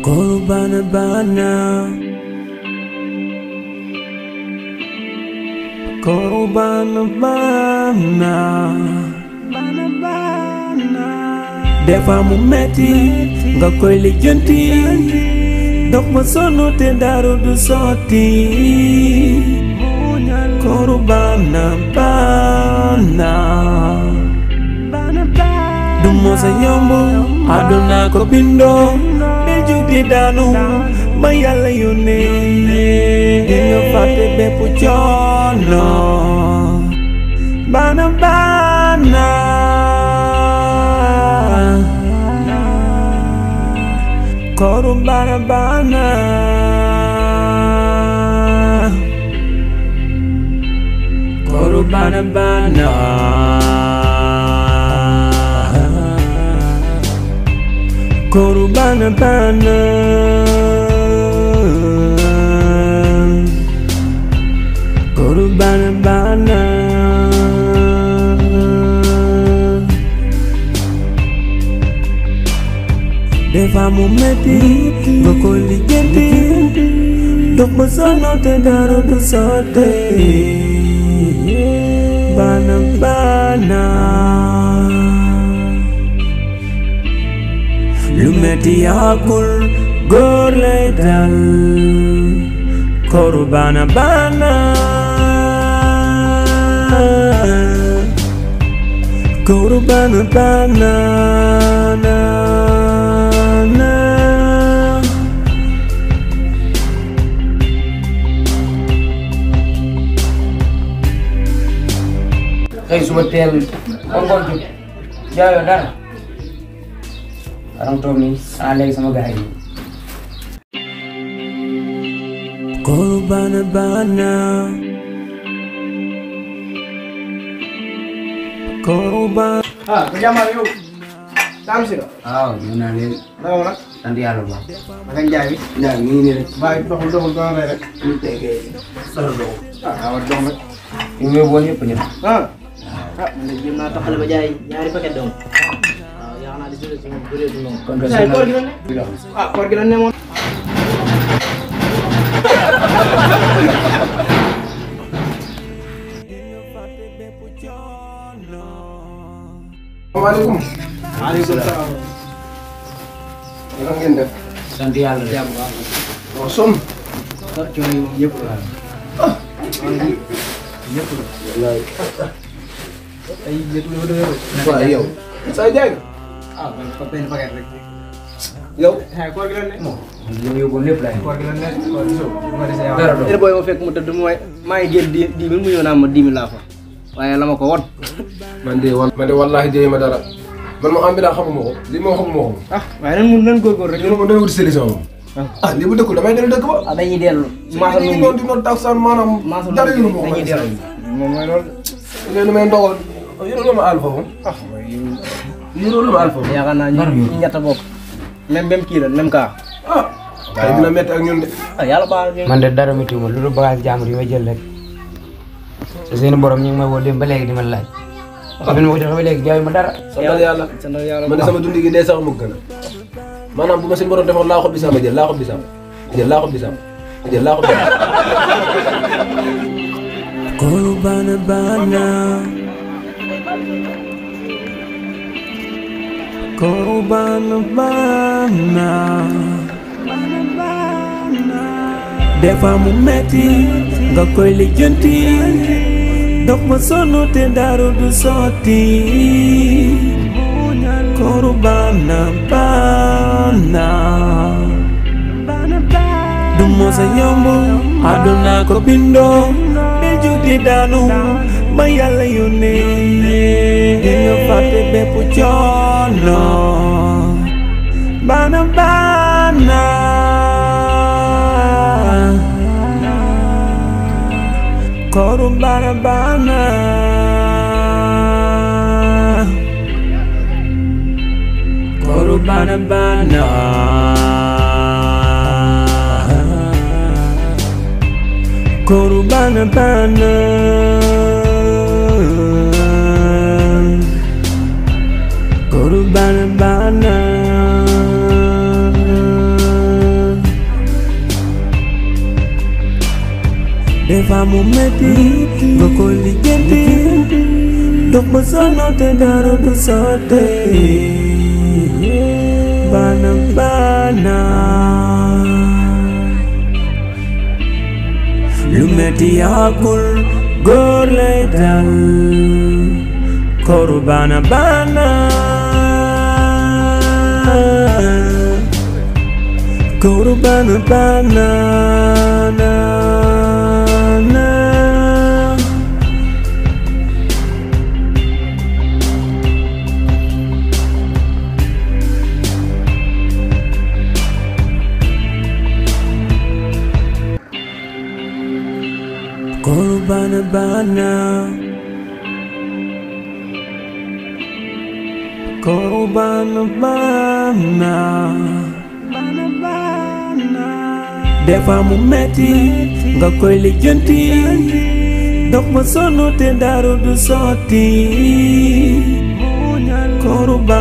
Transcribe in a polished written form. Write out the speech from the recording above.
Korban bana, korban bana, defa mu metti nga koy lijjanti dox ba sonn te dara du sotti. Korban bana du mosa yomb àdduna ko bindoo di jug di daanu ba Yàlla yónnee di nga fàtte bépp coono. Bana bana koru bana bana koru bana bana koru bana bana koru bana bana defa mu metti nga koy lijjanti dox ba sonn te dara du sotti. Bana bana lu metti yàggul góor lay dal. Koru bana bana koru bana bana xëy suba teel ba ngoon jub jaayoo dara arang toog nii léegi sama gaay yi. Koru bana bana koru bana ko jàmbaar yow daam si la. waaw ñu naan leen naka ma nag. sant yàlla bu baax. naka njaay bi. njaay mi ngi nii rek. bàyyi doxul ba nga rek. ñu tegee dara doxul. waaw dox nag. ñu ngi woon yëpp ñu. man de jéem naa taxale ba jaay ñaari paquet donc waaw yaa naa di jëlee si moom bëree du noonu. kon koor gi la ne. koor gi la ne moom. Assalamualaikum. Waalaikumsalam. Naka ngeen def? sant yàlla de. Waaw som. coono yi moom yëpp la. yëpp la. Wallaay. ay yëpp la dëgër. Waaw yow. Sa jaay nga. man fa benn paquet rek. Yow. koor gi la ne. li mu yóbboon lépp laay. koor gi la ne. koor gi ma dese yow. dara doxul. booy ma fekk mu tëdd maa ngi génn 10 000 mu ñëw naa ma 10 000 laa fa waaye la ma ko won. Man de wallahi jëy ma dara. Man mo am bi daa xamuma ko. Lii moo xamuma ko. waaye nan góorgóorlu rek. Ñu mo doy wut solution moom. Lii bu dëkkul damay dellu dëkk ba. dañuy dellu. maasal Ñu nu noonu di noonu taxaan maanaam dara yu ma ko. dañuy dellu. moom mooy loolu. Léegi lu may ndogal. Yoro la ma àll foofu. Yoro la ma àll foofu. yaakaar naa ñu ñett bokk. même kii la même cas. Tey dina metti ak ñun de. yàlla baal ñu. man de dara mi tuuma lu dul bagage jàmbur yi may jël rek te seen borom ñu ngi may woo dem ba léegi di ma laaj xam ne ma ko joxe ba léegi jaayu ma dara. Santal yàlla. santal yàlla Man de sama dundi gi dee sax mu gën a. Maanaam bu ma seen borom defoon laa xob bisaam ma jël laa xob bisaam. Jël laa xob bisaam. Jël laa xob bisaam. koru bana bana koru bana bana defa mu metti nga koy lijjanti dox ba sonn te dara du sotti. Koru bana bana du mosa yomb àdduna ko bindoo di jug di daanu ba Yàlla yónnee di nga fàtte bépp coono. Bana bana koru bana bana koru bana bana koru bana bana koru bana bana defa mu metti nga koy lijjanti dox ba sonn te dara du sotti bana bana lu metti yàggul góor lay dal koru bana bana koru bana bana na na koru bana bana koru bana bana defa mu metti nga koy lijjanti dox ba sonn te dara du sotti koru bana